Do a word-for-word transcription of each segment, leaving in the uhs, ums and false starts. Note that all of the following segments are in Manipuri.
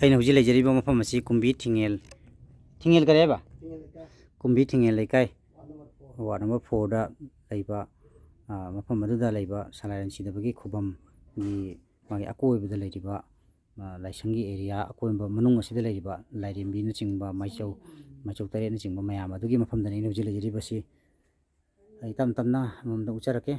ꯑꯩꯅ ꯍꯧꯖꯤꯛ ꯂꯩꯖꯔꯤꯕ ꯃꯐꯝ ꯑꯁꯤ ꯀꯨꯝꯕꯤ ꯊꯤꯡꯉꯦꯜ, ꯊꯤꯡꯉꯦꯜ ꯀꯔꯤ ꯍꯥꯏꯕ? ꯀꯨꯝꯕꯤ ꯊꯤꯡꯉꯦꯜ ꯂꯩꯀꯥꯏ, ꯋꯥꯔꯗ ꯅꯝꯕꯔ ꯐꯣꯔꯗ ꯂꯩꯕ, ꯑ, ꯃꯐꯝ ꯑꯗꯨꯗ ꯂꯩꯕ ꯁꯂꯥꯏꯔꯦꯟ ꯁꯤꯗꯕꯒꯤ ꯈꯨꯕꯝꯒꯤ ꯃꯥꯒꯤ ꯑꯀꯣꯏꯕꯗ ꯂꯩꯔꯤꯕ, ꯑ, ꯂꯥꯏꯁꯪꯒꯤ ꯑꯦꯔꯤꯌꯥ ꯑꯀꯣꯏꯕ ꯃꯅꯨꯡ ꯑꯁꯤꯗ ꯂꯩꯔꯤꯕ ꯂꯥꯏꯔꯦꯝꯕꯤꯅꯆꯤꯡꯕ, ꯃꯥꯏꯆꯧ, ꯃꯥꯏꯆꯧ ꯇꯔꯦꯠꯅꯆꯤꯡꯕ ꯃꯌꯥꯝ ꯑꯗꯨꯒꯤ ꯃꯐꯝꯗꯅꯤ ꯑꯩꯅ ꯍꯧꯖꯤꯛ ꯂꯩꯖꯔꯤꯕꯁꯤ꯫ ꯑꯩ ꯇꯞ ꯇꯞꯅ ꯑꯃꯃꯝꯗ ꯎꯠꯆꯔꯛꯀꯦ꯫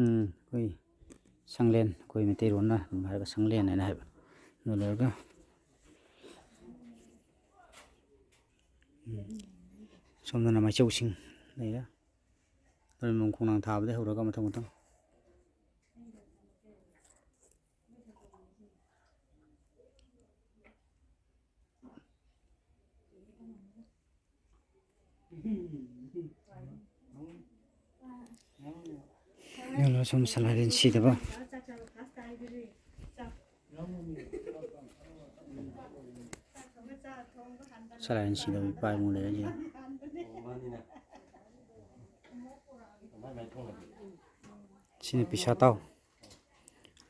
ꯎꯝ, ꯑꯩꯈꯣꯏ ꯁꯪꯂꯦꯟ, ꯑꯩꯈꯣꯏ ꯃꯩꯇꯩꯔꯣꯟꯅ ꯑꯗꯨꯝ ꯍꯥꯏꯔꯒ ꯁꯪꯂꯦꯟ ꯍꯥꯏꯅ ꯍꯥꯏꯕ꯫ ꯑꯗꯨ ꯂꯣꯏꯔꯒ, ꯎꯝ, ꯁꯣꯝꯗꯅ ꯃꯥꯏꯆꯧꯁꯤꯡ ꯂꯩꯔꯦ꯫ ꯂꯣꯏꯅꯃꯛ ꯈꯣꯡꯅꯥꯡ ꯊꯥꯕꯗꯩ ꯍꯧꯔꯒ ꯃꯊꯪ ꯃꯊꯪ꯫ ꯌꯦꯡꯂꯣ, ꯁꯣꯝ ꯁꯂꯥꯏꯔꯦꯟ ꯁꯤꯗꯕ꯫ ꯁꯂꯥꯏꯔꯦꯟ ꯁꯤꯗꯕ ꯏꯄꯥ ꯏꯃꯨꯡ ꯂꯩꯔꯦ ꯁꯤꯗ꯫ ꯁꯤꯅ ꯄꯤꯁꯥ ꯇꯥꯎ꯫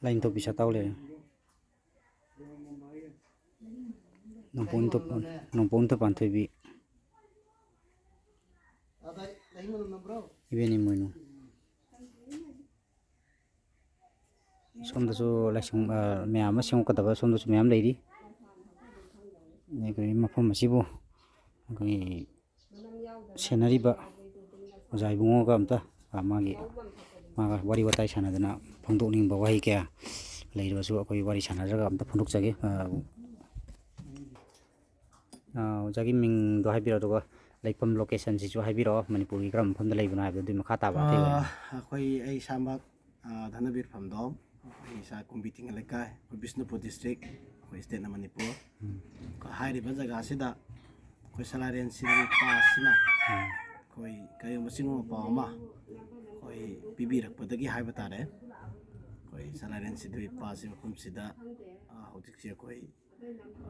ꯂꯥꯏꯅꯤꯡꯊꯧ ꯄꯤꯁꯥ ꯇꯥꯎ ꯂꯩꯔꯦ꯫ ꯅꯣꯡꯄꯣꯛ ꯅꯤꯡꯊꯧ-, ꯅꯣꯡꯄꯣꯛ ꯅꯤꯡꯊꯧ ꯄꯥꯟꯊꯣꯏꯕꯤ꯫ ꯏꯕꯦꯟ ꯏꯃꯣꯏꯅꯨ꯫ ꯁꯣꯝꯗꯁꯨ ꯂꯥꯏꯁꯪ, ꯑ, ꯃꯌꯥꯝ ꯑꯃ ꯁꯦꯝꯒꯠꯀꯗꯕ ꯁꯣꯝꯗꯁꯨ ꯃꯌꯥꯝ ꯂꯩꯔꯤ꯫ ꯑꯩꯈꯣꯏ ꯃꯐꯝ ꯑꯁꯤꯕꯨ ꯑꯩꯈꯣꯏ ꯁꯦꯟꯅꯔꯤꯕ ꯑꯣꯖꯥ ꯏꯕꯨꯡꯉꯣꯒ ꯑꯝꯇ, ꯑ, ꯃꯥꯒꯤ, ꯃꯥꯒ ꯋꯥꯔꯤ ꯋꯥꯇꯥꯏ ꯁꯥꯟꯅꯗꯅ ꯐꯣꯡꯗꯣꯛꯅꯤꯡꯕ ꯋꯥꯍꯩ ꯀꯌꯥ ꯂꯩꯔꯕꯁꯨ ꯑꯩꯈꯣꯏ ꯋꯥꯔꯤ ꯁꯥꯟꯅꯖꯔꯒ ꯑꯝꯇ ꯐꯣꯡꯗꯣꯛꯆꯒꯦ꯫ ꯑ, ꯑ, ꯑꯣꯖꯥꯒꯤ ꯃꯤꯡꯗꯣ ꯍꯥꯏꯕꯤꯔꯣ, ꯑꯗꯨꯒ ꯂꯩꯐꯝ locationꯁꯤꯁꯨ ꯍꯥꯏꯕꯤꯔꯛꯑꯣ, ꯃꯅꯤꯄꯨꯔꯒꯤ ꯀꯔꯝꯕ ꯃꯐꯝꯗ ꯂꯩꯕꯅꯣ ꯍꯥꯏꯕꯗꯣ ꯑꯗꯨꯒꯤ ꯃꯈꯥ ꯇꯥꯕ ꯑꯇꯩ ꯑꯣꯏꯅ꯫ ꯑ, ꯑꯩꯈꯣꯏ, ꯑꯩ ꯏꯁꯥꯃꯛ, ꯑ, ꯙꯅꯕꯤꯔ ꯐꯝꯗꯣꯝ, ꯑꯩ ꯏꯁꯥ ꯀꯨꯝꯕꯤ ꯊꯤꯡꯉꯦꯜ ꯂꯩꯀꯥꯏ, ꯑꯩꯈꯣꯏ ꯕꯤꯁꯅꯨꯄꯨꯔ district, ꯑꯩꯈꯣꯏ stateꯅ ꯃꯅꯤꯄꯨꯔ꯫ ꯎꯝ꯫ ꯍꯥꯏꯔꯤꯕ ꯖꯒꯥꯁꯤꯗ ꯑꯩꯈꯣꯏ ꯁꯂꯥꯏꯔꯦꯟ ꯁꯤꯗꯕ ꯏꯄꯥꯁꯤꯅ ꯎꯝ꯫ ꯑꯩꯈꯣꯏ ꯀꯔꯤꯒꯨꯝꯕ ꯆꯤꯡꯕ ꯄꯥꯎ ꯑꯃ ꯑꯩꯈꯣꯏ ꯄꯤꯕꯤꯔꯛꯄꯗꯒꯤ ꯍꯥꯏꯕ ꯇꯥꯔꯦ, ꯑꯩꯈꯣꯏ ꯁꯂꯥꯏꯔꯦꯟ ꯁꯤꯗꯕ ꯏꯄꯥꯁꯤ ꯃꯐꯝꯁꯤꯗ, ꯑ, ꯍꯧꯖꯤꯛꯁꯤ ꯑꯩꯈꯣꯏ, ꯑ,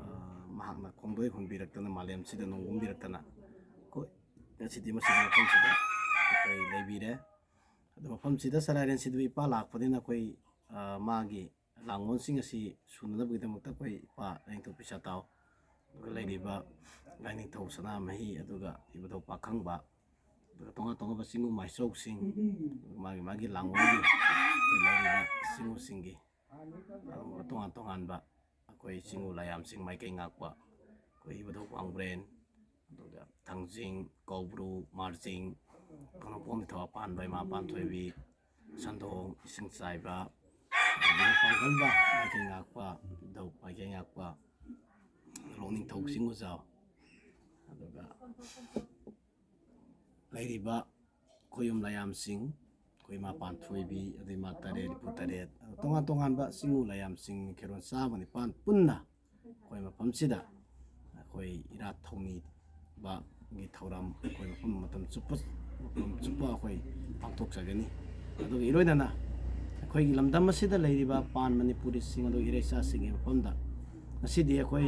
ꯃꯍꯥꯛꯅ ꯈꯣꯡꯗꯣꯏ ꯍꯨꯟꯕꯤꯔꯛꯇꯅ, ꯃꯥꯂꯦꯝꯁꯤꯗ ꯅꯣꯡ ꯍꯨꯟꯕꯤꯔꯛꯇꯅ, ꯑꯩꯈꯣꯏ ꯉꯁꯤꯗꯤ ꯃꯁꯤꯒꯤ ꯃꯐꯝꯁꯤꯗ ꯑꯩꯈꯣꯏ ꯂꯩꯕꯤꯔꯦ꯫ ꯑꯗꯣ ꯃꯐꯝꯁꯤꯗ ꯁꯂꯥꯏꯔꯦꯟ ꯁꯤꯗꯕ ꯏꯄꯥ ꯂꯥꯛꯄꯅꯤꯅ ꯑꯩꯈꯣꯏ, ꯑ, ꯃꯥꯒꯤ ꯂꯥꯡꯒꯣꯜꯁꯤꯡ ꯑꯁꯤ ꯁꯨꯅꯅꯕꯒꯤꯗꯃꯛꯇ ꯑꯩꯈꯣꯏ ꯏꯄꯥ ꯂꯥꯏꯅꯤꯡꯊꯧ ꯄꯤꯁꯥ ꯇꯥꯎ, ꯑꯗꯨꯒ ꯂꯩꯔꯤꯕ ꯂꯥꯏꯅꯤꯡꯊꯧ ꯁꯅꯥꯃꯍꯤ, ꯑꯗꯨꯒ ꯏꯕꯨꯙꯧ ꯄꯥꯈꯪꯕ, ꯑꯗꯨꯒ ꯇꯣꯉꯥꯟ ꯇꯣꯉꯥꯟꯕ ꯆꯤꯡꯉꯨ ꯃꯥꯏꯆꯧꯁꯤꯡ, ꯃꯥꯒꯤ ꯃꯥꯒꯤ ꯂꯥꯡꯒꯣꯜꯒꯤ ꯑꯩꯈꯣꯏ ꯂꯩꯔꯤꯕ ꯆꯤꯡꯉꯨꯁꯤꯡꯒꯤ, ꯑꯗꯨꯒ ꯇꯣꯉꯥꯟ ꯇꯣꯉꯥꯟꯕ ꯑꯩꯈꯣꯏ ꯆꯤꯡꯉꯨ ꯂꯥꯏꯌꯥꯝꯁꯤꯡ ꯃꯥꯏꯀꯩ ꯉꯥꯛꯄ, ꯑꯩꯈꯣꯏ ꯏꯕꯨꯙꯧ ꯋꯥꯡꯕ꯭ꯔꯦꯟ, ꯑꯗꯨꯒ ꯊꯥꯡꯖꯤꯡ, ꯀꯧꯕ꯭ꯔꯨ, ꯃꯥꯔꯖꯤꯡ, ꯀꯥꯡꯄꯣꯛꯄꯤ ꯊꯧꯕꯥꯜ ꯄꯥꯟꯕ ꯏꯃꯥ ꯄꯥꯟꯊꯣꯏꯕꯤ, ꯁꯟꯗꯣꯡ, ꯏꯁꯤꯡ ꯆꯥꯏꯕ, ꯑꯗꯒꯤ ꯄꯥꯡꯒꯜꯕ ꯃꯥꯏꯀꯩ ꯉꯥꯛꯄ, ꯏꯕꯨꯙꯧ ꯃꯥꯏꯀꯩ ꯉꯥꯛꯄ, ꯂꯣꯛꯅꯤꯡꯊꯧ ꯆꯤꯡꯉꯨꯖꯥꯎ, ꯑꯗꯨꯒ ꯂꯩꯔꯤꯕ ꯈꯣꯌꯨꯝ ꯂꯥꯏꯌꯥꯝꯁꯤꯡ, ꯑꯩꯈꯣꯏ ꯏꯃꯥ ꯄꯥꯟꯊꯣꯏꯕꯤ, ꯑꯗꯩ ꯏꯃꯥ ꯇꯔꯦꯠ, ꯏꯄꯨ ꯇꯔꯦꯠ, ꯑꯗꯨ ꯇꯣꯉꯥꯟ ꯇꯣꯉꯥꯟꯕ ꯆꯤꯡꯉꯨ ꯂꯥꯏꯌꯥꯝꯁꯤꯡ ꯃꯤꯡꯈꯦꯜꯔꯣꯟ ꯆꯥꯝꯃ ꯅꯤꯄꯥꯟ ꯄꯨꯟꯅ ꯑꯩꯈꯣꯏ ꯃꯐꯝꯁꯤꯗ ꯑꯩꯈꯣꯏ ꯏꯔꯥꯠ ꯊꯧꯅꯤꯕꯒꯤ ꯊꯧꯔꯝ ꯑꯩꯈꯣꯏ ꯃꯐꯝ ꯃꯇꯝ ꯆꯨꯞꯄ, ꯃꯐꯝ ꯆꯨꯞꯄ ꯑꯩꯈꯣꯏ ꯄꯥꯡꯊꯣꯛꯆꯒꯅꯤ꯫ ꯑꯗꯨꯒ ꯏꯔꯣꯏꯅꯅ ꯑꯩꯈꯣꯏꯒꯤ ꯂꯝꯗꯝ ꯑꯁꯤꯗ ꯂꯩꯔꯤꯕ ꯄꯥꯟ ꯃꯅꯤꯄꯨꯔꯤꯁꯤꯡ ꯑꯗꯨ ꯏꯔꯩꯆꯥꯁꯤꯡꯒꯤ ꯃꯐꯝꯗ ꯉꯁꯤꯗꯤ ꯑꯩꯈꯣꯏ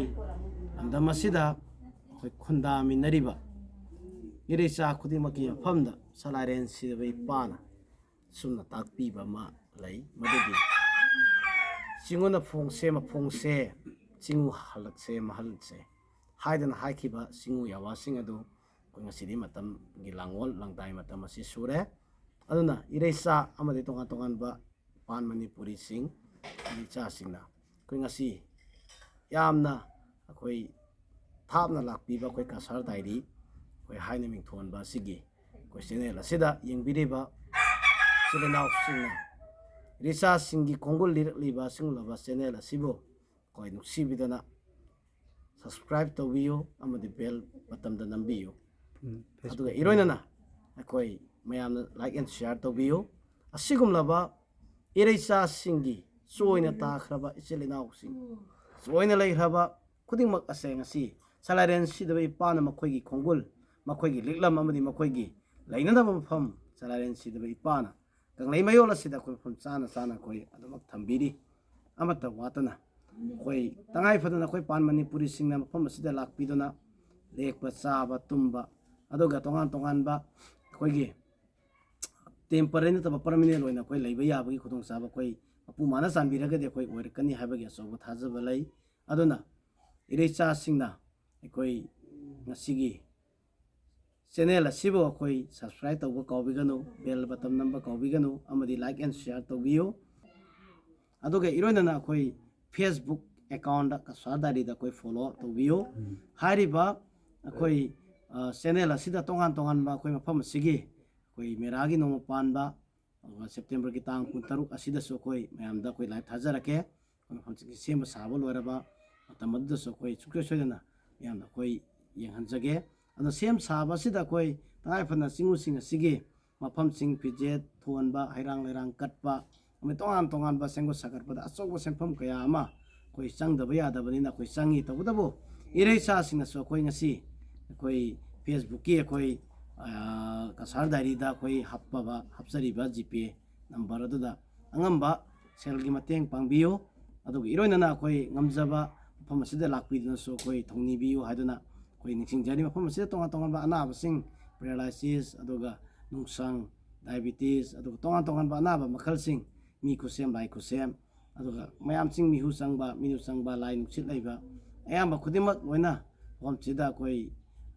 ꯂꯝꯗꯝ ꯑꯁꯤꯗ ꯑꯩꯈꯣꯏ ꯈꯨꯟꯗꯥꯃꯤꯟꯅꯔꯤꯕ ꯏꯔꯩꯆꯥ ꯈꯨꯗꯤꯡꯃꯛꯀꯤ ꯃꯐꯝꯗ ꯁꯂꯥꯏꯔꯦꯟ ꯁꯤꯗꯕ ꯏꯄꯥꯅ ꯁꯨꯝꯅ ꯇꯥꯛꯄꯤꯕ ꯑꯃ ꯂꯩ, ꯃꯗꯨꯗꯤ "ꯆꯤꯡꯉꯨꯅ ꯐꯣꯡꯁꯦ ꯃꯐꯣꯡꯁꯦ, ꯆꯤꯡꯉꯨ ꯍꯜꯂꯛꯁꯦ ꯃꯍꯜꯁꯦ" ꯍꯥꯏꯗꯅ ꯍꯥꯏꯈꯤꯕ ꯆꯤꯡꯉꯨ ꯌꯥꯋꯥꯁꯤꯡ ꯑꯗꯨ ꯑꯩꯈꯣꯏ ꯉꯁꯤꯗꯤ ꯃꯇꯝꯒꯤ ꯂꯥꯡꯑꯣꯜ ꯂꯥꯡꯗꯥꯏ ꯃꯇꯝ ꯑꯁꯤ ꯁꯨꯔꯦ꯫ ꯑꯗꯨꯅ ꯏꯔꯩꯆꯥ ꯑꯃꯗꯤ ꯇꯣꯉꯥꯟ ꯇꯣꯉꯥꯟꯕ ꯄꯥꯟ ꯃꯅꯤꯄꯨꯔꯤꯁꯤꯡ, ꯏꯔꯩꯆꯥꯁꯤꯡꯅ ꯑꯩꯈꯣꯏ ꯉꯁꯤ ꯌꯥꯝꯅ ꯑꯩꯈꯣꯏ ꯊꯥꯞꯅ ꯂꯥꯛꯄꯤꯕ ꯑꯩꯈꯣꯏ ꯀꯁꯥꯔ ꯗꯥꯏꯔꯤ, ꯑꯩꯈꯣꯏ ꯍꯥꯏꯅ ꯃꯤꯡꯊꯣꯟꯕ ꯑꯁꯤꯒꯤ ꯑꯩꯈꯣꯏ ꯆꯦꯅꯦꯜ ꯑꯁꯤꯗ ꯌꯦꯡꯕꯤꯔꯤꯕ ꯏꯆꯤꯜ ꯏꯅꯥꯎꯁꯤꯡꯅ ꯏꯔꯩꯆꯥꯁꯤꯡꯒꯤ ꯈꯣꯡꯒꯨꯜ ꯂꯤꯔꯛꯂꯤꯕ ꯑꯁꯤꯒꯨꯝꯂꯕ ꯆꯦꯅꯦꯜ ꯑꯁꯤꯕꯨ ꯑꯩꯈꯣꯏ ꯅꯨꯡꯁꯤꯕꯤꯗꯅ subscribe ꯇꯧꯕꯤꯌꯨ ꯑꯃꯗꯤ bell buttonꯗ ꯅꯝꯕꯤꯌꯨ꯫ ꯎꯝ, ꯑꯗꯨꯒ Facebook ꯏꯔꯣꯏꯅꯅ ꯑꯩꯈꯣꯏ ꯃꯌꯥꯝꯅ like and share ꯇꯧꯕꯤꯌꯨ꯫ ꯑꯁꯤꯒꯨꯝꯂꯕ ꯏꯔꯩꯆꯥꯁꯤꯡꯒꯤ ꯆꯣꯏꯅ ꯇꯥꯈ꯭ꯔꯕ ꯏꯆꯤꯜ ꯏꯅꯥꯎꯁꯤꯡ, ꯆꯣꯏꯅ ꯂꯩꯈ꯭ꯔꯕ ꯈꯨꯗꯤꯡꯃꯛ ꯑꯁꯦ ꯉꯁꯤ ꯁꯂꯥꯏꯔꯦꯟ ꯁꯤꯗꯕ ꯏꯄꯥꯅ ꯃꯈꯣꯏꯒꯤ ꯈꯣꯡꯒꯨꯜ, ꯃꯈꯣꯏꯒꯤ ꯂꯤꯛꯂꯝ ꯑꯃꯗꯤ ꯃꯈꯣꯏꯒꯤ ꯂꯩꯅꯅꯕ ꯃꯐꯝ ꯁꯂꯥꯏꯔꯦꯟ ꯁꯤꯗꯕ ꯏꯄꯥꯅ ꯀꯪꯂꯩꯃꯌꯣꯜ ꯑꯁꯤꯗ ꯑꯩꯈꯣꯏ ꯃꯐꯝ ꯆꯥꯅ ꯆꯥꯅ ꯑꯩꯈꯣꯏ ꯑꯗꯨꯃꯛ ꯊꯝꯕꯤꯔꯤ꯫ ꯑꯃꯠꯇ ꯋꯥꯠꯇꯅ ꯑꯩꯈꯣꯏ ꯇꯉꯥꯏ ꯐꯗꯅ ꯑꯩꯈꯣꯏ ꯄꯥꯟ ꯃꯅꯤꯄꯨꯔꯤꯁꯤꯡꯅ ꯃꯐꯝ ꯑꯁꯤꯗ ꯂꯥꯛꯄꯤꯗꯨꯅ ꯂꯦꯛꯄ, ꯆꯥꯕ, ꯇꯨꯝꯕ, ꯑꯗꯨꯒ ꯇꯣꯉꯥꯟ ꯇꯣꯉꯥꯟꯕ ꯑꯩꯈꯣꯏꯒꯤ ꯇꯦꯝꯄꯔꯦꯔꯤ ꯅꯠꯇꯕ ꯄꯔꯃꯤꯅꯦꯟ ꯑꯣꯏꯅ ꯑꯩꯈꯣꯏ ꯂꯩꯕ ꯌꯥꯕꯒꯤ ꯈꯨꯗꯣꯡꯆꯥꯕ ꯑꯩꯈꯣꯏ ꯃꯄꯨ ꯃꯥꯅ ꯆꯥꯟꯕꯤꯔꯒꯗꯤ ꯑꯩꯈꯣꯏ ꯑꯣꯏꯔꯛꯀꯅꯤ ꯍꯥꯏꯕꯒꯤ ꯑꯆꯧꯕ ꯊꯥꯖꯕ ꯂꯩ꯫ ꯑꯗꯨꯅ ꯏꯔꯩꯆꯥꯁꯤꯡꯅ ꯑꯩꯈꯣꯏ ꯉꯁꯤꯒꯤ ꯆꯦꯅꯦꯜ ꯑꯁꯤꯕꯨ ꯑꯩꯈꯣꯏ ꯁꯕꯁꯀ꯭ꯔꯥꯏꯕ ꯇꯧꯕ ꯀꯥꯎꯕꯤꯒꯅꯨ, ꯕꯦꯜ ꯕꯇꯟ ꯅꯝꯕ ꯀꯥꯎꯕꯤꯒꯅꯨ, ꯑꯃꯗꯤ like and share ꯇꯧꯕꯤꯌꯨ꯫ ꯑꯗꯨꯒ ꯏꯔꯣꯏꯅꯅ ꯑꯩꯈꯣꯏ Facebook ꯑꯦꯀꯥꯎꯟꯗ ꯀꯁꯥꯔ ꯗꯥꯏꯔꯤꯗ ꯑꯩꯈꯣꯏ ꯐꯣꯂꯣ ꯇꯧꯕꯤꯌꯨ꯫ ꯍꯥꯏꯔꯤꯕ ꯑꯩꯈꯣꯏ ꯆꯦꯅꯦꯜ ꯑꯁꯤꯗ ꯇꯣꯉꯥꯟ ꯇꯣꯉꯥꯟꯕ ꯑꯩꯈꯣꯏ ꯃꯐꯝ ꯑꯁꯤꯒꯤ ꯑꯩꯈꯣꯏ ꯃꯦꯔꯥꯒꯤ ꯅꯣꯡꯃ ꯄꯥꯟꯕ, ꯑꯗꯨꯒ ꯁꯦꯞꯇꯦꯝꯕꯔꯒꯤ ꯇꯥꯡ ꯀꯨꯟꯇꯔꯨꯛ ꯑꯁꯤꯗꯁꯨ ꯑꯩꯈꯣꯏ ꯃꯌꯥꯝꯗ ꯑꯩꯈꯣꯏ ꯂꯥꯏꯚ ꯊꯥꯖꯔꯛꯀꯦ꯫ ꯑꯩꯈꯣꯏ ꯍꯧꯖꯤꯛꯀꯤ ꯁꯦꯝꯕ ꯁꯥꯕ ꯂꯣꯏꯔꯕ ꯃꯇꯝ ꯑꯗꯨꯗꯁꯨ ꯑꯩꯈꯣꯏ ꯁꯨꯡꯁꯣꯏ ꯁꯣꯏꯗꯅ ꯃꯌꯥꯝꯗ ꯑꯩꯈꯣꯏ ꯌꯦꯡꯍꯟꯖꯒꯦ꯫ ꯑꯗꯣ ꯁꯦꯝ ꯁꯥꯕ ꯑꯁꯤꯗ ꯑꯩꯈꯣꯏ ꯇꯉꯥꯏ ꯐꯗꯅ ꯆꯤꯡꯉꯨꯁꯤꯡ ꯑꯁꯤꯒꯤ ꯃꯐꯝꯁꯤꯡ ꯐꯤꯖꯦꯠ ꯊꯣꯟꯕ, ꯍꯩꯔꯥꯡ ꯂꯩꯔꯥꯡ ꯀꯠꯄ, ꯑꯃꯗꯤ ꯇꯣꯉꯥꯟ ꯇꯣꯉꯥꯟꯕ ꯁꯦꯝꯒꯠ ꯁꯥꯒꯠꯄꯗ ꯑꯆꯧꯕ ꯁꯦꯟꯐꯝ ꯀꯌꯥ ꯑꯃ ꯑꯩꯈꯣꯏ ꯆꯪꯗꯕ ꯌꯥꯗꯕꯅꯤꯅ ꯑꯩꯈꯣꯏ ꯆꯪꯉꯤ꯫ ꯇꯧꯕꯇꯕꯨ ꯏꯔꯩꯆꯥꯁꯤꯡꯅꯁꯨ ꯑꯩꯈꯣꯏ ꯉꯁꯤ ꯑꯩꯈꯣꯏ Facebookꯀꯤ ꯑꯩꯈꯣꯏ ꯀꯁꯥꯔ ꯗꯥꯏꯔꯤꯗ ꯑꯩꯈꯣꯏ ꯍꯥꯞꯄꯕ, ꯍꯥꯞꯆꯔꯤꯕ ꯖꯤꯄꯦ ꯅꯝꯕꯔ ꯑꯗꯨꯗ ꯑꯉꯝꯕ ꯁꯦꯜꯒꯤ ꯃꯇꯦꯡ ꯄꯥꯡꯕꯤꯌꯨ꯫ ꯑꯗꯨꯒ ꯏꯔꯣꯏꯅꯅ ꯑꯩꯈꯣꯏ ꯉꯝꯖꯕ ꯃꯐꯝ ꯑꯁꯤꯗ ꯂꯥꯛꯄꯤꯗꯨꯅꯁꯨ ꯑꯩꯈꯣꯏ ꯊꯧꯅꯤꯕꯤꯌꯨ ꯍꯥꯏꯗꯨꯅ ꯑꯩꯈꯣꯏ ꯅꯤꯡꯁꯤꯡꯖꯔꯤ꯫ ꯃꯐꯝ ꯑꯁꯤꯗ ꯇꯣꯉꯥꯟ ꯇꯣꯉꯥꯟꯕ ꯑꯅꯥꯕꯁꯤꯡ, ꯄꯦꯔꯥꯂꯥꯏꯁꯤꯁ, ꯑꯗꯨꯒ ꯅꯨꯡꯁꯪ, ꯗꯥꯏꯕꯤꯇꯤꯁ, ꯑꯗꯨꯒ ꯇꯣꯉꯥꯟ ꯇꯣꯉꯥꯟꯕ ꯑꯅꯥꯕ ꯃꯈꯜꯁꯤꯡ, ꯃꯤ ꯈꯨꯠꯁꯦꯝ, ꯂꯥꯏ ꯈꯨꯠꯁꯦꯝ, ꯑꯗꯨꯒ ꯃꯌꯥꯝꯁꯤꯡ ꯃꯤꯍꯨ ꯆꯪꯕ, ꯃꯤꯅꯨ ꯆꯪꯕ, ꯂꯥꯏ ꯅꯨꯡꯁꯤꯠ ꯂꯩꯕ, ꯑꯌꯥꯝꯕ ꯈꯨꯗꯤꯡꯃꯛ ꯂꯣꯏꯅ ꯃꯐꯝꯁꯤꯗ ꯑꯩꯈꯣꯏ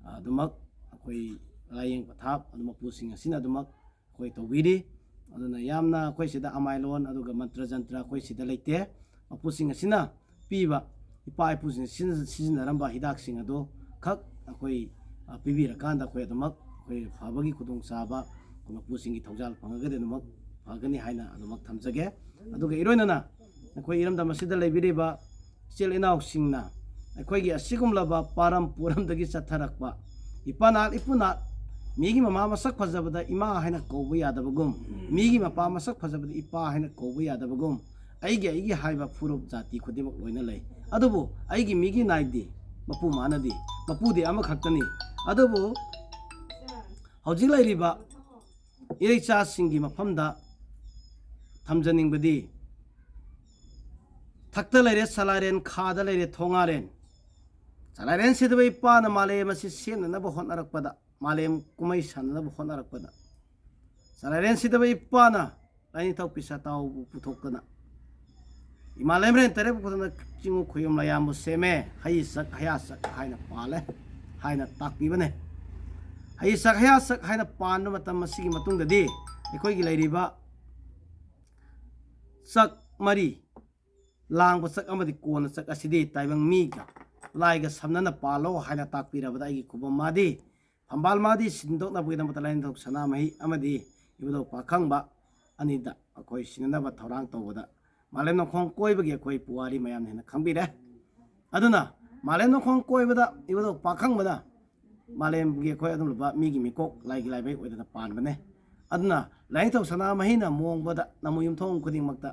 ꯑꯗꯨꯃꯛ ꯑꯩꯈꯣꯏ ꯂꯥꯏꯌꯦꯡ ꯄꯊꯥꯞ ꯑꯗꯨ ꯃꯄꯨꯁꯤꯡ ꯑꯁꯤꯅ ꯑꯗꯨꯃꯛ ꯑꯩꯈꯣꯏ ꯇꯧꯕꯤꯔꯤ꯫ ꯑꯗꯨꯅ ꯌꯥꯝꯅ ꯑꯩꯈꯣꯏ ꯁꯤꯗ ꯑꯃꯥꯏꯂꯣꯟ ꯑꯗꯨꯒ ꯃꯟꯇ꯭ꯔ ꯖꯟꯇ꯭ꯔ ꯑꯩꯈꯣꯏ ꯁꯤꯗ ꯂꯩꯇꯦ꯫ ꯃꯄꯨꯁꯤꯡ ꯑꯁꯤꯅ ꯄꯤꯕ, ꯏꯄꯥ ꯏꯄꯨꯁꯤꯡꯅ ꯁꯤꯖꯤꯟꯅ-, ꯁꯤꯖꯤꯟꯅꯔꯝꯕ ꯍꯤꯗꯥꯛꯁꯤꯡ ꯑꯗꯨ ꯈꯛ ꯑꯩꯈꯣꯏ, ꯑ, ꯄꯤꯕꯤꯔꯀꯥꯟꯗ ꯑꯩꯈꯣꯏ ꯑꯗꯨꯃꯛ ꯑꯩꯈꯣꯏ ꯐꯕꯒꯤ ꯈꯨꯗꯣꯡꯆꯥꯕ ꯑꯩꯈꯣꯏ ꯃꯄꯨꯁꯤꯡꯒꯤ ꯊꯧꯖꯥꯜ ꯐꯪꯉꯒꯗꯤ ꯑꯗꯨꯃꯛ ꯐꯒꯅꯤ ꯍꯥꯏꯅ ꯑꯗꯨꯃꯛ ꯊꯝꯖꯒꯦ꯫ ꯑꯗꯨꯒ ꯏꯔꯣꯏꯅꯅ ꯑꯩꯈꯣꯏ ꯏꯔꯝꯗꯝ ꯑꯁꯤꯗ ꯂꯩꯕꯤꯔꯤꯕ ꯏꯆꯤꯜ ꯏꯅꯥꯎꯁꯤꯡꯅ ꯑꯩꯈꯣꯏꯒꯤ ꯑꯁꯤꯒꯨꯝꯂꯕ ꯄꯥꯔꯝ ꯄꯨꯔꯝꯗꯒꯤ ꯆꯠꯊꯔꯛꯄ ꯏꯄꯥꯅꯥꯠ ꯏꯄꯨꯅꯥꯠ, ꯃꯤꯒꯤ ꯃꯃꯥ ꯃꯁꯛ ꯐꯖꯕꯗ ꯏꯃꯥ ꯍꯥꯏꯅ ꯀꯧꯕ ꯌꯥꯗꯕꯒꯨꯝ, ꯃꯤꯒꯤ ꯃꯄꯥ ꯃꯁꯛ ꯐꯖꯕꯗ ꯏꯄꯥ ꯍꯥꯏꯅ ꯀꯧꯕ ꯌꯥꯗꯕꯒꯨꯝ, ꯑꯩꯒꯤ ꯑꯩꯒꯤ ꯍꯥꯏꯕ ꯐꯨꯔꯨꯞ ꯖꯥꯇꯤ ꯈꯨꯗꯤꯡꯃꯛ ꯂꯣꯏꯅ ꯂꯩ꯫ ꯑꯗꯨꯕꯨ ꯑꯩꯒꯤ ꯃꯤꯒꯤ ꯅꯥꯏꯗꯤ, ꯃꯄꯨ ꯃꯥꯟꯅꯗꯤ, ꯃꯄꯨꯗꯤ ꯑꯃꯈꯛꯇꯅꯤ꯫ ꯑꯗꯨꯕꯨ ꯍꯧꯖꯤꯛ ꯂꯩꯔꯤꯕ ꯏꯔꯩꯆꯥꯁꯤꯡꯒꯤ ꯃꯐꯝꯗ ꯊꯝꯖꯅꯤꯡꯕꯗꯤ, ꯊꯛꯇ ꯂꯩꯔꯦ ꯁꯂꯥꯏꯔꯦꯟ, ꯈꯥꯗ ꯂꯩꯔꯦ ꯊꯣꯉꯥꯔꯦꯟ꯫ ꯁꯂꯥꯏꯔꯦꯟ ꯁꯤꯗꯕ ꯏꯄꯥꯅ ꯃꯥꯂꯦꯝ ꯑꯁꯤ ꯁꯦꯝꯅꯅꯕ ꯍꯣꯠꯅꯔꯛꯄꯗ, ꯃꯥꯂꯦꯝ ꯀꯨꯝꯍꯩ ꯁꯥꯟꯅꯅꯕ ꯍꯣꯠꯅꯔꯛꯄꯗ, ꯁꯂꯥꯏꯔꯦꯟ ꯁꯤꯗꯕ ꯏꯄꯥꯅ ꯂꯥꯏꯅꯤꯡꯊꯧ ꯄꯤꯁꯥ ꯇꯥꯎꯕꯨ ꯄꯨꯊꯣꯛꯇꯅ, ꯏꯃꯥ ꯂꯩꯃꯔꯦꯟ ꯇꯔꯦꯠꯄꯨ ꯈꯨꯗꯝꯅ ꯆꯤꯡꯉꯨ ꯈꯣꯌꯨꯝ ꯂꯥꯌꯥꯝꯕꯨ ꯁꯦꯝꯃꯦ꯫ ꯍꯩ ꯆꯛ ꯍꯌꯥ ꯆꯛ ꯍꯥꯏꯅ ꯄꯥꯜꯂꯦ ꯍꯥꯏꯅ ꯇꯥꯛꯄꯤꯕꯅꯦ꯫ ꯍꯩ ꯆꯛ ꯍꯌꯥ ꯆꯛ ꯍꯥꯏꯅ ꯄꯥꯟꯕ ꯃꯇꯝ ꯑꯁꯤꯒꯤ ꯃꯇꯨꯡꯗꯗꯤ ꯑꯩꯈꯣꯏꯒꯤ ꯂꯩꯔꯤꯕ ꯆꯛ ꯃꯔꯤ, ꯂꯥꯡꯕ ꯆꯛ ꯑꯃꯗꯤ ꯀꯣꯟꯅ ꯆꯛ ꯑꯁꯤꯗꯤ ꯇꯥꯏꯕꯪ ꯃꯤꯒ ꯂꯥꯏꯒ ꯁꯝꯅꯅ ꯄꯥꯜꯂꯣ ꯍꯥꯏꯅ ꯇꯥꯛꯄꯤꯔꯕꯗ ꯑꯩꯒꯤ ꯈꯨꯕꯝ ꯃꯥꯗꯤ, ꯐꯝꯕꯥꯜ ꯃꯥꯗꯤ ꯁꯤꯟꯗꯣꯛꯅꯕꯒꯤꯗꯃꯛꯇ ꯂꯥꯏꯅꯤꯡꯊꯧ ꯁꯅꯥꯃꯍꯤ ꯑꯃꯗꯤ ꯏꯕꯨꯙꯧ ꯄꯥꯈꯪꯕ ꯑꯅꯤꯗ ꯑꯩꯈꯣꯏ ꯁꯤꯟꯅꯅꯕ ꯊꯧꯔꯥꯡ ꯇꯧꯕꯗ ꯃꯥꯂꯦꯝ ꯅꯣꯡꯈꯣꯡ ꯀꯣꯏꯕꯒꯤ ꯑꯩꯈꯣꯏ ꯄꯨꯋꯥꯔꯤ ꯃꯌꯥꯝꯅ ꯍꯦꯟꯅ ꯈꯪꯕꯤꯔꯦ꯫ ꯑꯗꯨꯅ ꯃꯥꯂꯦꯝ ꯅꯣꯡꯈꯣꯡ ꯀꯣꯏꯕꯗ ꯏꯕꯨꯙꯧ ꯄꯥꯈꯪꯕꯗ ꯃꯥꯂꯦꯝꯒꯤ ꯑꯩꯈꯣꯏ ꯑꯗꯨꯝꯂꯕ ꯃꯤꯒꯤ ꯃꯤꯀꯣꯛ ꯂꯥꯏꯒꯤ ꯂꯥꯏꯕꯩ ꯑꯣꯏꯗꯅ ꯄꯥꯟꯕꯅꯦ꯫ ꯑꯗꯨꯅ ꯂꯥꯏꯅꯤꯡꯊꯧ ꯁꯅꯥꯃꯍꯤꯅ ꯃꯣꯡꯕꯗ ꯅꯃꯨ ꯌꯨꯝꯊꯣꯡ ꯈꯨꯗꯤꯡꯃꯛꯇ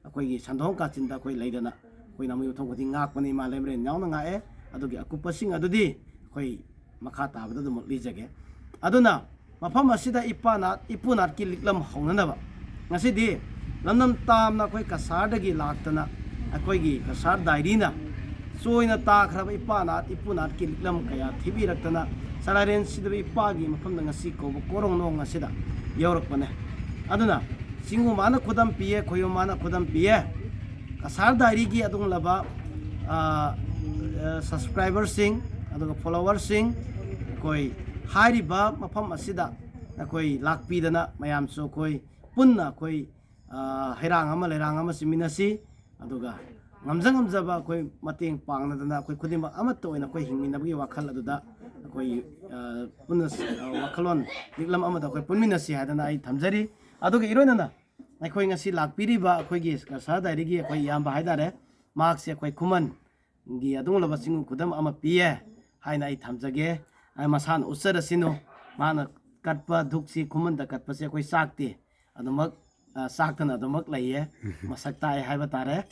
ꯑꯩꯈꯣꯏꯒꯤ ꯁꯟꯗꯣꯡ ꯀꯥꯆꯤꯟꯗ ꯑꯩꯈꯣꯏ ꯂꯩꯗꯅ ꯑꯩꯈꯣꯏ ꯅꯃꯨ ꯌꯨꯝꯊꯣꯡ ꯈꯨꯗꯤꯡ ꯉꯥꯛꯄꯅꯤ, ꯏꯃꯥ ꯂꯩꯃꯔꯦꯟ ꯌꯥꯎꯅ ꯉꯥꯛꯑꯦ꯫ ꯑꯗꯨꯒꯤ ꯑꯀꯨꯞꯄꯁꯤꯡ ꯑꯗꯨꯗꯤ ꯑꯩꯈꯣꯏ ꯃꯈꯥ ꯇꯥꯕꯗ ꯑꯗꯨꯃꯛ ꯂꯤꯖꯒꯦ꯫ ꯑꯗꯨꯅ ꯃꯐꯝ ꯑꯁꯤꯗ ꯏꯄꯥ ꯅꯥꯠ, ꯏꯄꯨ ꯅꯥꯠꯀꯤ ꯂꯤꯛꯂꯝ ꯍꯧꯅꯅꯕ ꯉꯁꯤꯗꯤ ꯂꯝꯗꯝ ꯇꯥꯝꯅ ꯑꯩꯈꯣꯏ ꯀꯁꯥꯔꯗꯒꯤ ꯂꯥꯛꯇꯅ ꯑꯩꯈꯣꯏꯒꯤ ꯀꯁꯥꯔ ꯗꯥꯏꯔꯤꯅ ꯆꯣꯏꯅ ꯇꯥꯈ꯭ꯔꯕ ꯏꯄꯥ ꯅꯥꯠ, ꯏꯄꯨ ꯅꯥꯠꯀꯤ ꯂꯤꯛꯂꯝ ꯀꯌꯥ ꯊꯤꯕꯤꯔꯛꯇꯅ ꯆꯂꯥꯏꯔꯦꯟ ꯁꯤꯗꯕ ꯏꯄꯥꯒꯤ ꯃꯐꯝꯗ ꯉꯁꯤ ꯀꯧꯕ ꯀꯣꯔꯣꯡꯅꯣꯡ ꯑꯁꯤꯗ ꯌꯧꯔꯛꯄꯅꯦ꯫ ꯑꯗꯨꯅ ꯆꯤꯡꯉꯨ ꯃꯥꯅ ꯈꯨꯗꯝ ꯄꯤꯌꯦ, ꯈꯣꯌꯨꯝ ꯃꯥꯅ ꯈꯨꯗꯝ ꯄꯤꯌꯦ꯫ ꯀꯁꯥꯔ ꯗꯥꯏꯔꯤꯒꯤ ꯑꯗꯨꯒꯨꯝꯂꯕ, ꯑ, ꯑ, ꯁꯕꯁꯀ꯭ꯔꯥꯏꯕꯔꯁꯤꯡ ꯑꯗꯨꯒ ꯐꯣꯂꯣꯋꯔꯁꯤꯡ, ꯑꯩꯈꯣꯏ ꯍꯥꯏꯔꯤꯕ ꯃꯐꯝ ꯑꯁꯤꯗ ꯑꯩꯈꯣꯏ ꯂꯥꯛꯄꯤꯗꯅ ꯃꯌꯥꯝꯁꯨ ꯑꯩꯈꯣꯏ ꯄꯨꯟꯅ ꯑꯩꯈꯣꯏ, ꯑ, ꯍꯩꯔꯥꯡ ꯑꯃ ꯂꯩꯔꯥꯡ ꯑꯃ ꯆꯤꯃꯤꯟꯅꯁꯤ꯫ ꯑꯗꯨꯒ ꯉꯝꯖ ꯉꯝꯖꯕ ꯑꯩꯈꯣꯏ ꯃꯇꯦꯡ ꯄꯥꯡꯅꯗꯅ ꯑꯩꯈꯣꯏ ꯈꯨꯗꯤꯡꯃꯛ ꯑꯃꯠꯇ ꯑꯣꯏꯅ ꯑꯩꯈꯣꯏ ꯍꯤꯡꯃꯤꯟꯅꯕꯒꯤ ꯋꯥꯈꯜ ꯑꯗꯨꯗ ꯑꯩꯈꯣꯏ, ꯑ, ꯄꯨꯟꯅ, ꯑ, ꯋꯥꯈꯜꯂꯣꯟ ꯂꯤꯛꯂꯝ ꯑꯃꯗ ꯑꯩꯈꯣꯏ ꯄꯨꯟꯃꯤꯟꯅꯁꯤ ꯍꯥꯏꯗꯅ ꯑꯩ ꯊꯝꯖꯔꯤ꯫ ꯑꯗꯨꯒ ꯏꯔꯣꯏꯅꯅ ꯑꯩꯈꯣꯏ ꯉꯁꯤ ꯂꯥꯛꯄꯤꯔꯤꯕ ꯑꯩꯈꯣꯏꯒꯤ ꯀꯁꯥꯔ ꯗꯥꯏꯔꯤꯒꯤ ꯑꯩꯈꯣꯏ ꯏꯌꯥꯝꯕ ꯍꯥꯏꯇꯥꯔꯦ, ꯃꯍꯥꯛꯁꯦ ꯑꯩꯈꯣꯏ ꯈꯨꯃꯟꯒꯤ ꯑꯗꯨꯒꯨꯝꯂꯕ ꯆꯤꯡ ꯈꯨꯗꯝ ꯑꯃ ꯄꯤꯌꯦ ꯍꯥꯏꯅ ꯑꯩ ꯊꯝꯖꯒꯦ꯫ ꯑꯩ ꯃꯁꯥꯅ ꯎꯠꯆꯔꯁꯤꯅꯨ꯫ ꯃꯥꯅ ꯀꯠꯄ ꯙꯨꯛꯁꯤ ꯈꯨꯃꯟꯗ ꯀꯠꯄꯁꯦ ꯑꯩꯈꯣꯏ ꯆꯥꯛꯇꯦ꯫ ꯑꯗꯨꯃꯛ, ꯑ, ꯆꯥꯛꯇꯅ ꯑꯗꯨꯃꯛ ꯂꯩꯌꯦ꯫ ꯃꯁꯛ ꯇꯥꯛꯑꯦ ꯍꯥꯏꯕ ꯇꯥꯔꯦ꯫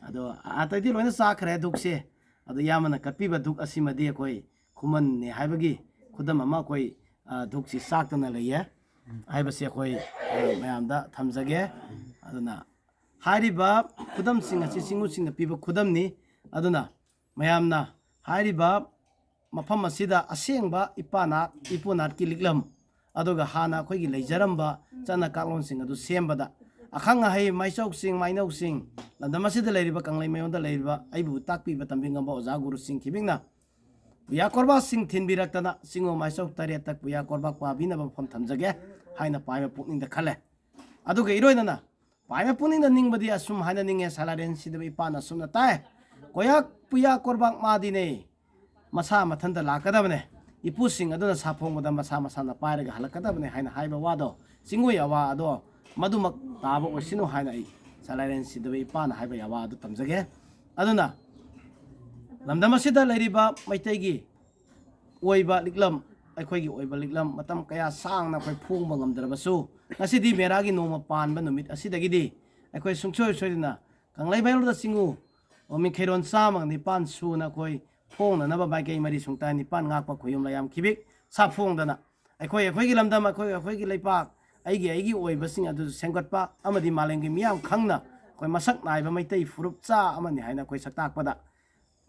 ꯑꯗꯣ ꯑꯇꯩꯗꯤ ꯂꯣꯏꯅ ꯆꯥꯈ꯭ꯔꯦ ꯙꯨꯛꯁꯦ꯫ ꯑꯗꯣ ꯏꯌꯥꯝꯕꯅ ꯀꯠꯄꯤꯕ ꯙꯨꯛ ꯑꯁꯤꯃꯗꯤ ꯑꯩꯈꯣꯏ ꯈꯨꯃꯟꯅꯦ ꯍꯥꯏꯕꯒꯤ ꯈꯨꯗꯝ ꯑꯃ ꯑꯩꯈꯣꯏ, ꯑ, ꯙꯨꯛꯁꯤ ꯆꯥꯛꯇꯅ ꯂꯩꯌꯦ꯫ ꯍꯥꯏꯕꯁꯤ ꯑꯩꯈꯣꯏ ꯃꯌꯥꯝꯗ ꯊꯝꯖꯒꯦ꯫ ꯑꯗꯨꯅ ꯍꯥꯏꯔꯤꯕ ꯈꯨꯗꯝꯁꯤꯡ ꯑꯁꯤ ꯆꯤꯡꯉꯨꯁꯤꯡꯅ ꯄꯤꯕ ꯈꯨꯗꯝꯅꯤ꯫ ꯑꯗꯨꯅ ꯃꯌꯥꯝꯅ ꯍꯥꯏꯔꯤꯕ ꯃꯐꯝ ꯑꯁꯤꯗ ꯑꯁꯦꯡꯕ ꯏꯄꯥ ꯅꯥꯠ, ꯏꯄꯨ ꯅꯥꯠꯀꯤ ꯂꯤꯛꯂꯝ, ꯑꯗꯨꯒ ꯍꯥꯟꯅ ꯑꯩꯈꯣꯏꯒꯤ ꯂꯩꯖꯔꯝꯕ ꯆꯠꯅ ꯀꯥꯡꯂꯣꯟꯁꯤꯡ ꯑꯗꯨ ꯁꯦꯝꯕꯗ ꯑꯈꯪ ꯑꯍꯩ ꯃꯥꯏꯆꯧꯁꯤꯡ, ꯃꯥꯏꯅꯧꯁꯤꯡ, ꯂꯝꯗꯝ ꯑꯁꯤꯗ ꯂꯩꯔꯤꯕ ꯀꯪꯂꯩ ꯃꯌꯣꯟꯗ ꯂꯩꯔꯤꯕ ꯑꯩꯕꯨ ꯇꯥꯛꯄꯤꯕ ꯇꯝꯕꯤ ꯉꯝꯕ ꯑꯣꯖꯥ ꯒꯨꯔꯨꯁꯤꯡ ꯈꯤꯕꯤꯛꯅ ꯄꯨꯌꯥ ꯀꯣꯔꯕꯥꯛꯁꯤꯡ ꯊꯤꯟꯕꯤꯔꯛꯇꯅ ꯆꯤꯡꯉꯨ ꯃꯥꯏꯆꯧ ꯇꯔꯦꯠꯇ ꯄꯨꯌꯥ ꯀꯣꯔꯕꯥꯛ ꯄꯥꯕꯤꯅꯕ ꯃꯐꯝ ꯊꯝꯖꯒꯦ ꯍꯥꯏꯅ ꯄꯥꯏꯕ ꯄꯨꯛꯅꯤꯡꯗ ꯈꯜꯂꯦ꯫ ꯑꯗꯨꯒ ꯏꯔꯣꯏꯅꯅ ꯄꯥꯏꯕ ꯄꯨꯛꯅꯤꯡꯗ ꯅꯤꯡꯕꯗꯤ ꯑꯁꯨꯝ ꯍꯥꯏꯅ ꯅꯤꯡꯉꯦ, ꯁꯂꯥꯏꯔꯦꯟ ꯁꯤꯗꯕ ꯏꯄꯥꯅ ꯑꯁꯨꯝꯅ ꯇꯥꯏ, ꯀꯣꯌꯥꯛ ꯄꯨꯌꯥ ꯀꯣꯔꯕꯥꯛ ꯃꯥꯗꯤꯅꯦ, ꯃꯁꯥ ꯃꯊꯟꯇ ꯂꯥꯛꯀꯗꯕꯅꯦ꯫ ꯏꯄꯨꯁꯤꯡ ꯑꯗꯨꯅ ꯁꯥꯐꯣꯡꯕꯗ ꯃꯁꯥ ꯃꯁꯥꯅ ꯄꯥꯏꯔꯒ ꯍꯜꯂꯛꯀꯗꯕꯅꯦ ꯍꯥꯏꯅ ꯍꯥꯏꯕ ꯋꯥꯗꯣ ꯆꯤꯡꯉꯨꯏ ꯑꯋꯥ ꯑꯗꯣ ꯃꯗꯨꯃꯛ ꯇꯥꯕ ꯑꯣꯏꯁꯅꯨ ꯍꯥꯏꯅ ꯑꯩ ꯁꯂꯥꯏꯔꯦꯟ ꯁꯤꯗꯕ ꯏꯄꯥꯅ ꯍꯥꯏꯕ ꯑꯋꯥ ꯑꯗꯨ ꯇꯝꯖꯒꯦ꯫ ꯑꯗꯨꯅ ꯂꯝꯗꯝ ꯑꯁꯤꯗ ꯂꯩꯔꯤꯕ ꯃꯩꯇꯩꯒꯤ ꯑꯣꯏꯕ ꯂꯤꯛꯂꯝ, ꯑꯩꯈꯣꯏꯒꯤ ꯑꯣꯏꯕ ꯂꯤꯛꯂꯝ ꯃꯇꯝ ꯀꯌꯥ ꯁꯥꯡꯅ ꯑꯩꯈꯣꯏ ꯐꯣꯡꯕ ꯉꯝꯗ꯭ꯔꯕꯁꯨ, ꯉꯁꯤꯗꯤ ꯃꯦꯔꯥꯒꯤ ꯅꯣꯡꯃ ꯄꯥꯟꯕ ꯅꯨꯃꯤꯠ ꯑꯁꯤꯗꯒꯤꯗꯤ ꯑꯩꯈꯣꯏ ꯁꯨꯡꯁꯣꯏ ꯁꯣꯏꯗꯅ ꯀꯪꯂꯩ ꯃꯌꯣꯟꯗ ꯆꯤꯡꯉꯨ ꯃꯤꯡꯈꯩꯔꯣꯟ ꯆꯥꯝꯃꯒ ꯅꯤꯄꯥꯟ ꯁꯨꯅ ꯑꯩꯈꯣꯏ ꯐꯣꯡꯅꯅꯕ ꯃꯥꯏꯀꯩ ꯃꯔꯤ ꯁꯨꯡꯇꯥꯏ ꯅꯤꯄꯥꯟ ꯉꯥꯛꯄ ꯈꯣꯌꯨꯝ ꯂꯥꯏꯌꯥꯝ ꯈꯤꯕꯤꯛ ꯁꯥꯐꯣꯡꯗꯅ ꯑꯩꯈꯣꯏ ꯑꯩꯈꯣꯏꯒꯤ ꯂꯝꯗꯝ, ꯑꯩꯈꯣꯏ ꯑꯩꯈꯣꯏꯒꯤ ꯂꯩꯄꯥꯛ, ꯑꯩꯒꯤ ꯑꯩꯒꯤ ꯑꯣꯏꯕꯁꯤꯡ ꯑꯗꯨ ꯁꯦꯝꯒꯠꯄ ꯑꯃꯗꯤ ꯃꯥꯂꯦꯝꯒꯤ ꯃꯤꯌꯥꯝ ꯈꯪꯅ ꯑꯩꯈꯣꯏ ꯃꯁꯛ ꯅꯥꯏꯕ ꯃꯩꯇꯩ ꯐꯨꯔꯨꯞ ꯆꯥ ꯑꯃꯅꯤ ꯍꯥꯏꯅ ꯑꯩꯈꯣꯏ ꯁꯛ ꯇꯥꯛꯄꯗ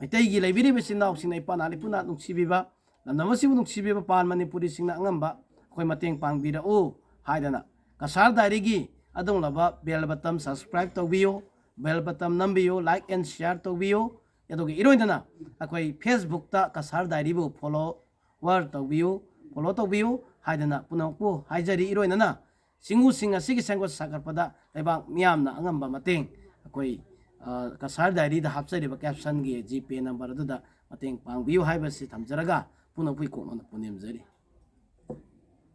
ꯃꯩꯇꯩꯒꯤ ꯂꯩꯕꯤꯔꯤꯕ ꯏꯆꯤꯟ ꯏꯅꯥꯎꯁꯤꯡꯅ ꯏꯄꯥ ꯅꯥꯠ ꯏꯄꯨ ꯅꯥꯠ ꯅꯨꯡꯁꯤꯕꯤꯕ, ꯂꯝꯗꯝ ꯑꯁꯤꯕꯨ ꯅꯨꯡꯁꯤꯕꯤꯕ ꯄꯥꯟ ꯃꯅꯤꯄꯨꯔꯤꯁꯤꯡꯅ ꯑꯉꯝꯕ ꯑꯩꯈꯣꯏ ꯃꯇꯦꯡ ꯄꯥꯡꯕꯤꯔꯛꯎ ꯍꯥꯏꯗꯅ ꯀꯁꯥꯔ ꯗꯥꯏꯔꯤꯒꯤ ꯑꯗꯨꯒꯨꯝꯂꯕ bell button subscribe ꯇꯧꯕꯤꯌꯨ, bell button ꯅꯝꯕꯤꯌꯨ, like and share ꯇꯧꯕꯤꯌꯨ꯫ ꯑꯗꯨꯒ ꯏꯔꯣꯏꯗꯅ ꯑꯩꯈꯣꯏ Facebook ꯇ ꯀꯁꯥꯔ ꯗꯥꯏꯔꯤꯕꯨ follower ꯇꯧꯕꯤꯌꯨ, follow ꯇꯧꯕꯤꯌꯨ ꯍꯥꯏꯗꯅ ꯄꯨꯝꯅꯃꯛꯄꯨ ꯍꯥꯏꯖꯔꯤ꯫ ꯏꯔꯣꯏꯅꯅ ꯆꯤꯡꯉꯨꯁꯤꯡ ꯑꯁꯤꯒꯤ ꯁꯦꯝꯒꯠ ꯁꯥꯒꯠꯄꯗ ꯂꯩꯕꯥꯛ ꯃꯤꯌꯥꯝꯅ ꯑꯉꯝꯕ ꯃꯇꯦꯡ ꯑꯩꯈꯣꯏ, ꯑ, ꯀꯁꯥꯔ ꯗꯥꯏꯔꯤꯗ ꯍꯥꯞꯆꯔꯤꯕ caption ꯒꯤ GPay number ꯑꯗꯨꯗ ꯃꯇꯦꯡ ꯄꯥꯡꯕꯤꯌꯨ ꯍꯥꯏꯕꯁꯤ ꯊꯝꯖꯔꯒ ꯄꯨꯝꯅꯃꯛꯄꯨ ꯀꯣꯛꯅꯅ ꯄꯨꯅꯦꯝꯖꯔꯤ꯫